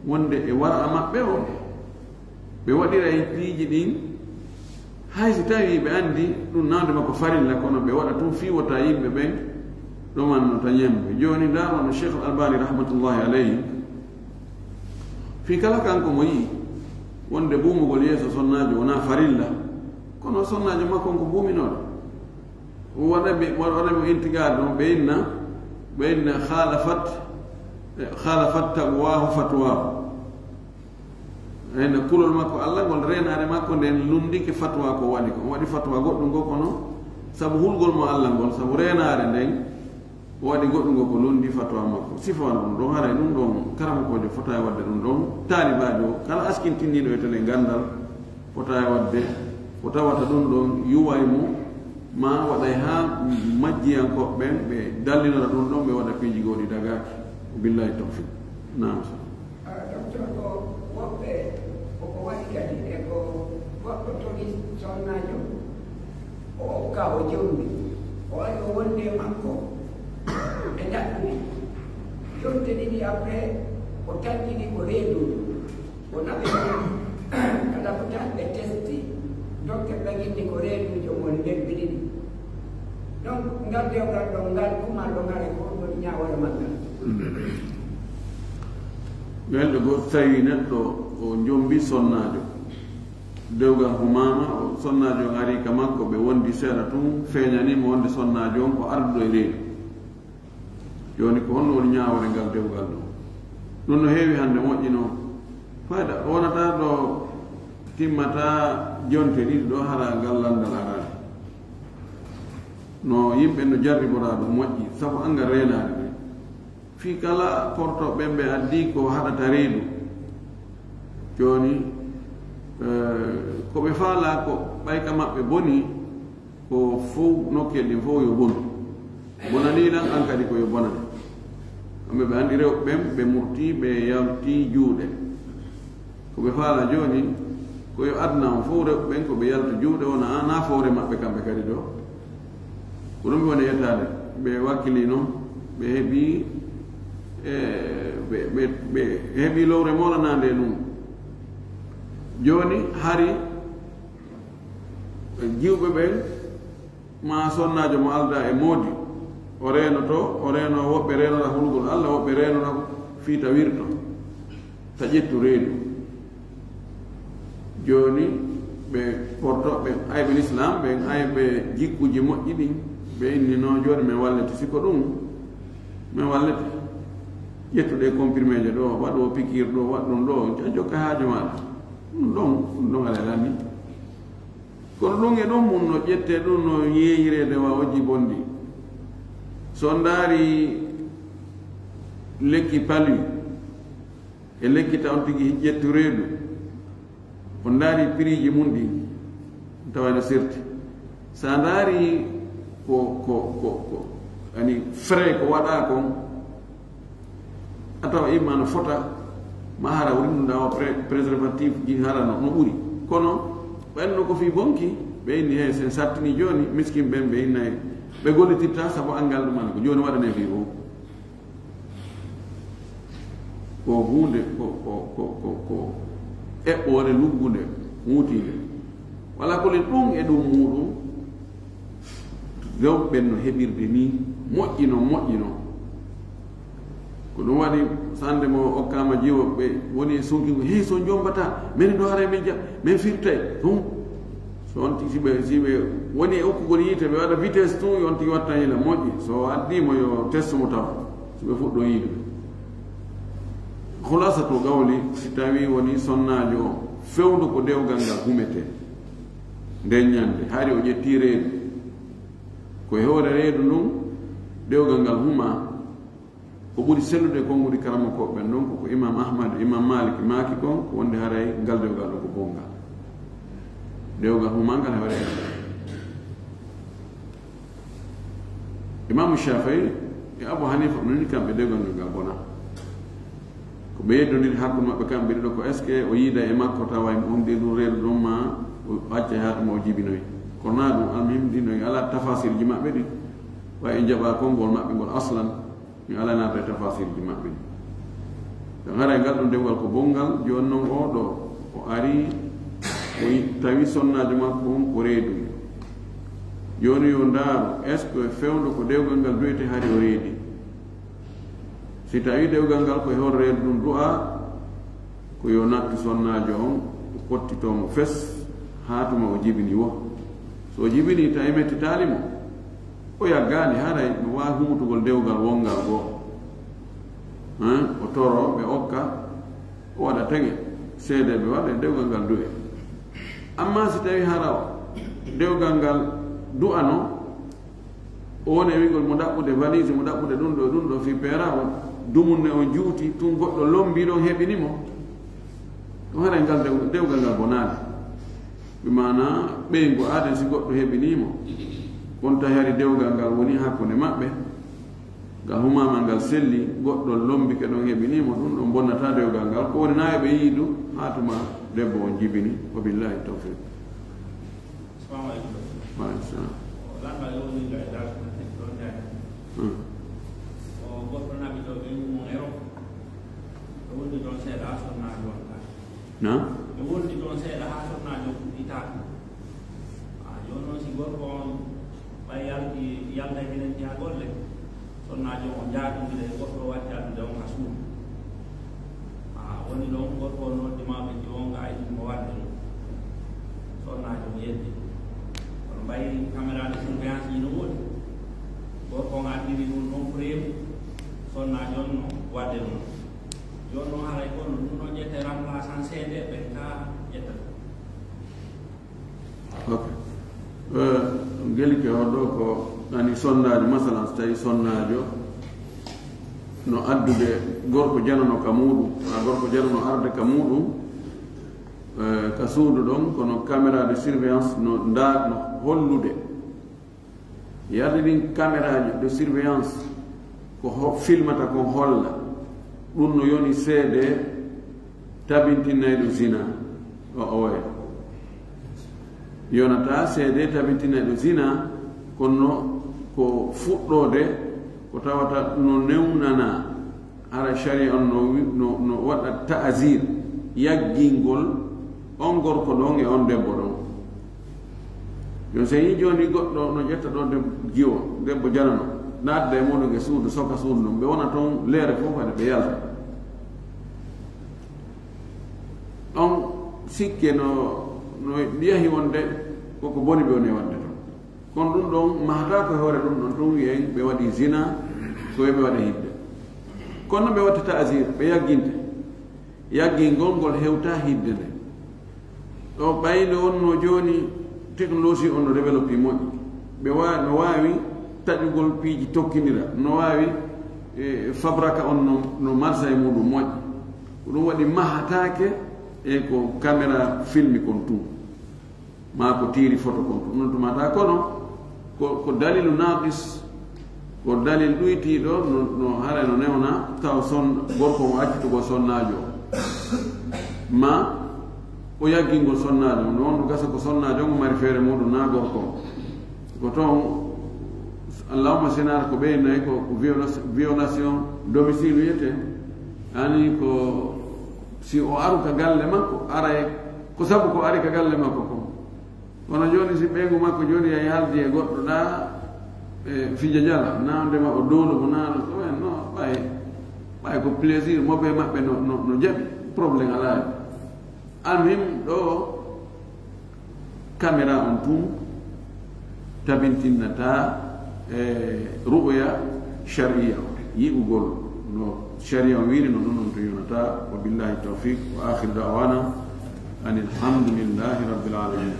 wonde e wara maɓɓe o. Ɓe waɗiray piiji ɗin, hay si tawii ɓe anndi ɗum nawde makko farilla, kono ɓe waɗa tun fii wota yimɓe ɓen ɗomanno ta ñembe. Jooni ndaar wano Cheikh Al Albani rahmatullahi alayhi, fii kala kanko mo yi'i wonde buumugol yeeso sonnaajo wonaa farilla, kono sonnaajo makko on ko buuminooɗo. Waɗa ɓe, waɗa ɓe intigaade on, ɓe inna, ɓe inna khalafat, khalafat taqwahu fatwahu. Ena kulol makko Allah ngol, reenaare makko nden lunndike fatwa ko waɗi ko. O waɗi fatwa goɗɗum ngo kono sabu hulgol mo Allah ngol, sabu reenaare nden, o waɗi goɗɗum ngo ko lunndi fatwa makko. Sifo an ɗum ɗon, haray ɗum ɗon karamokoojo fota e waɗde ɗum ɗon. Taalibaajo kala askintinniiɗo e tele ganndal fota e waɗde, ko tawata ɗum ɗon yuway mo, ma waɗay haa majjiyankooɓe ɓen ɓe dallinora ɗum ɗon, ɓe waɗa piiji goo ɗi dagaaki. Billahi tawfiq. Naam. Ah, docteur, ko woɓɓe koko waɗi kadi e ko goɗɗo togi sonnaajo, o okka, o jombi, o ari o wondi e makko e ndaɗɗudi jonte ɗiɗi, après o taƴƴini ko reeduujo, o naɓi kala ko tan ɓe testi, docteur ɓe inni ko reeduujo mon lebbi ɗiɗi. Donc ngal dewgal ɗon ngal kumal ɗo ngal e ko woni ñaawore maggal. Welɗo goo, so tawi neɗɗo o jombi sonnaajo, dewgal humaama, o sonnaajo on ari ka makko, ɓe wondi seeɗa tun, feeñanii mo wonde sonnaajo on ko arduɗo e reedu. Jooni ko honno woni ñaawore ngal dewgal ɗo? Ɗum no heewi hannde, moƴƴi non. Fayda, o wonata ɗo timmata jonte ɗiɗi ɗo hara ngal lanndal araani. No yimɓe no jarriboraa ɗum moƴƴi, sabu anngal reenaade ɓe. Fii kala porto ɓen ɓe addi ko haɗata reedu. Jooni, eh, ko ɓe faalaa ko ɓay ka maɓɓe boni, ko fow nokkee ɗin fow yo bonu. Bonanii lan an kadi ko yo bonane. Kamɓe ɓe anndi rewɓe ɓen, ɓe murtii, ɓe yaltii juuɗe. Ko ɓe faala jooni, ko yo aduna on fow rewɓe ɓen, ko ɓe yalta juuɗe, wona ana fowre maɓɓe kamɓe kadi ɗo. Ko ɗum ɓe woni yettaade, ɓe wakkilii non, ɓe heɓii, e, ɓe, ɓe, ɓe heɓii lowre moolanaande e ɗum. Jooni, hari jiwɓe ɓen, ma sonnaajo mo aldaa e moodi, o reenoto, o reeno, woɓɓe reenora hulugol Allah, woɓɓe reenora fiita wirto, ta ƴettu reedu. Jooni, ɓe porto, ɓe ayɓe l'islam, ɓe ayɓe jikkuuji moƴƴi ɗin, ɓe inni non, jooni men wallete, si ko ɗum, men wallete. Ƴettu ɗee comprimé je ɗo, waɗu o pikiir ɗo, waɗu ɗum ɗo, a jokka haaju maaɗa. Ɗum ɗon, ɗum ɗon alaa lami. Kono ɗum e ɗum mun no ƴettee, ɗum no yeeyireede wa o jibonndi. So on ndaari lekki palu e lekki ta on tigi ƴettu reedu, on ndaari piriiji mun ɗi, tawa no serti. So a ndaari ko, ko, ko, ko, ani frais ko waɗaa kon, a tawa imma no fota, ma hara woni ɗum ɗawa pré-, préservatif ji hara no, no ɓuri. Kono ɓen no ko fii bonki, ɓe inni, he, sen sattini jooni, miskin ɓen ɓe innay, ɓe gollitirta sabu angal ɗum an ko jooni waɗane fii fof. Ko huunde, ko, ko, ko, ko, ko eɓɓoore luggunde, huutiinde. Wala ko le ɗum e ɗum muuɗum, rewɓe ɓen no heɓirde ni, moƴƴino, moƴƴino. Ko ɗum waɗi, sannde mo okkaama jiwo, ɓe woni e sunkingo, "Hey, so jombata, min ɗo haray min ja-, min firtay." Ɗum, so on tigi, si ɓe, si ɓe woni e okkugol yiite, ɓe waɗa vitesse tun, on tigi watta hila moƴƴi. So addi mo yo test mo taw, so ɓe fuɗɗo yiide. Hulasa to gawli, si tawi woni sonnaajo o, fewndo ko dewgal ngal humetee. Nden ñande, hari o ƴetti reedu. Ko e hoore reedu ndun, dewgal ngal huma. Ko ɓuri sellude e konguɗi karamokooɓe ɓen ɗon, ko ko Imam Ahmad, Imam Malik maaki kon, ko wonde haray ngal dewgal ɗo ko bongal. Dewgal humangal e hoore. Imam Shafi'i e Abu Hanifa, non kamɓe dewgal ngal bona. Ko ɓe yeddondiri hakkunde maɓɓe kamɓe ɗiɗo, ko est-ce que o yiida e makko tawa e on ɗi ɗum reedu ɗum ma o acca haa tuma o jibinoyi. Kono naa ɗum almuhim ɗin ɗon alaa tafasirji maɓɓe ɗin. Way en jaɓa konngol maɓɓe ngol aslan. Mi alanaata e tafasirji maɓɓe. Ɗo haray ngal ɗum dewgal ko bonngal, jooni noon oo ɗoo, o ari, o yi-, tawi sonnaajo makko on ko reedu. Jooni yo ndaaru, est-ce que fewndo ko dewgal ngal du'etee hari o reedi? Si tawi dewgal ngal ko e hoore reedu ɗum du'aa, ko yo nattu sonnaajo on, o pottitoo mo fes, haa tuma o jibini wo. So o jibini, tawi mettitaali mo, o yaggaani, haray no waawi humutugol dewgal wonngal goo. Hein? O toroo, ɓe okka, o waɗa teŋe. Seedeeɓe waɗa e dewgal ngal du'e. Amma si tawi hara dewgal ngal du'ano, o woni e wi'gol mo ɗaɓɓude valise, mo ɗaɓɓude ɗum ɗo, ɗum ɗo fii peera on, dumunne on juuti, tun goɗɗo lombii ɗon heɓini mo. Ɗum haray ngal dew-, dewgal ngal bonaali. Bi maana ɓeyngu aaden si goɗɗo heɓinii mo. On tawi hari dewgal ngal woni hakkunde maɓɓe. Ngal humaama ngal selli, goɗɗo lombike ɗon heɓinii mo, ɗum ɗon bonnataa dewgal ngal. Ko woni naa eɓe yi'i du, haa tuma debbo on jibini. Wa billahi tawfiq. Assalamu alaikum. Wa alaikum salam. O lanɗo e woni ga e darsu ɗon jaani. Hmm. O goɗɗo naɓi ɗo ɓeyngu mum e ro. O wondi ɗon seeɗa haa sonnaajo on ɗaati. Na? Ɓe wondi ɗon seeɗa haa sonnaajo on fuɗɗi taatude. Ah, jooni noon si gorko on ɓay yalti, yalta e minen njiya golle, sonnaajo on jaatondira e goɗɗo watti addude on ka suudu. Ah, woni ɗon gorko on noddi ma ɓe ƴeewa nga ay ɗum ko waɗde ɗum. Sonnaajo on yeddi. Kono mbayi caméra de surveillance ji no woodi. Gorko on addiri ɗum ɗon preuve, sonnaajo on no waɗde ɗum. Jooni noon haray kono ɗum ɗon ƴette remplaçant seedeeɓe ka ƴetta. Ok. Eh, gelike o ɗo ko nani sonnaajo, masalan, so tawi sonnaajo no addude gorko janano ka muuɗum, maa gorko janano arde ka muuɗum, eh, ka suudu ɗon, kono caméra de surveillance no nda-, no hollude. Yalti ɗin caméra de surveillance ko ho-, filmata kon holla. Ɗum no yoni seede tabintinayɗo zina. O, oye. Yonata seede tabintinayɗo zina, kono ko fuɗɗoode ko tawata no newnana. Hara sharia on no wi-, no, no waɗa ta'azir, yaggingol on gorko ɗon e on debbo ɗon. Yo so yii jooni goɗɗo no ƴetta ɗo deb-, jiwo, debbo janano, naatda e muuɗum e suudu, soka suudu ndun, ɓe wona toon leere fof kadi ɓe yalta. On sikke no, no yahi wonde koko boni ɓe woni e waɗde toon. Kono ɗum ɗon mahataa ko e hoore ɗum ɗon, ɗum wi'en ɓe waɗi zina, ko ɓe waɗa hidde. Kono ɓe watta ta'azir, ɓe yagginte. Yaggingol ngol hewtaa hidde nde. Ɗo ɓay nde wonnoo jooni, technologie on no développé moƴƴi. Ɓe wa-, no waawi taƴugol piiji tokkindira, no waawi, e, fabraka on no, no marsa e muuɗum moƴƴi. Ko ɗum waɗi mahataake e ko caméra filmi kon tun. Maa ko tiiri foto kon, ɗum ɗon tumata, kono ko, ko dalilu naqis, ko dalil ɗuytiiɗo, no, no hara no newna, taw son, gorko o accitugol sonnaajo o. Maa o yaggingol sonnaajo o, no wonno gasa ko sonnaajo o mari feere muuɗum naa gorko o. Ko toon, allahumma sinaa ko ɓe nayi ko, ko viola-, violation domicile wiyetee, ani ko si o aru ka galle makko, ara e, ko sabu ko ari ka galle makko kon. Kono jooni, si ɓeyngu makko jooni yahi haaldi e goɗɗo ɗa, e fija jala, na ndema o dowlo mo, na ɗo, ɗumen no, ɓay, ɓay ko plaisir mo ɓe maɓɓe no, no, no jaɓi, problème alaa hen. Almuhim, ɗo caméra on tun tabintinnata, e, ru'ya shar'iyya, yi'ugol no sharia on wiiri, no ɗum on to yonata. Wa billahi tawfiq, wa akhiru da'wana anil hamdulillahi rabbil alamin.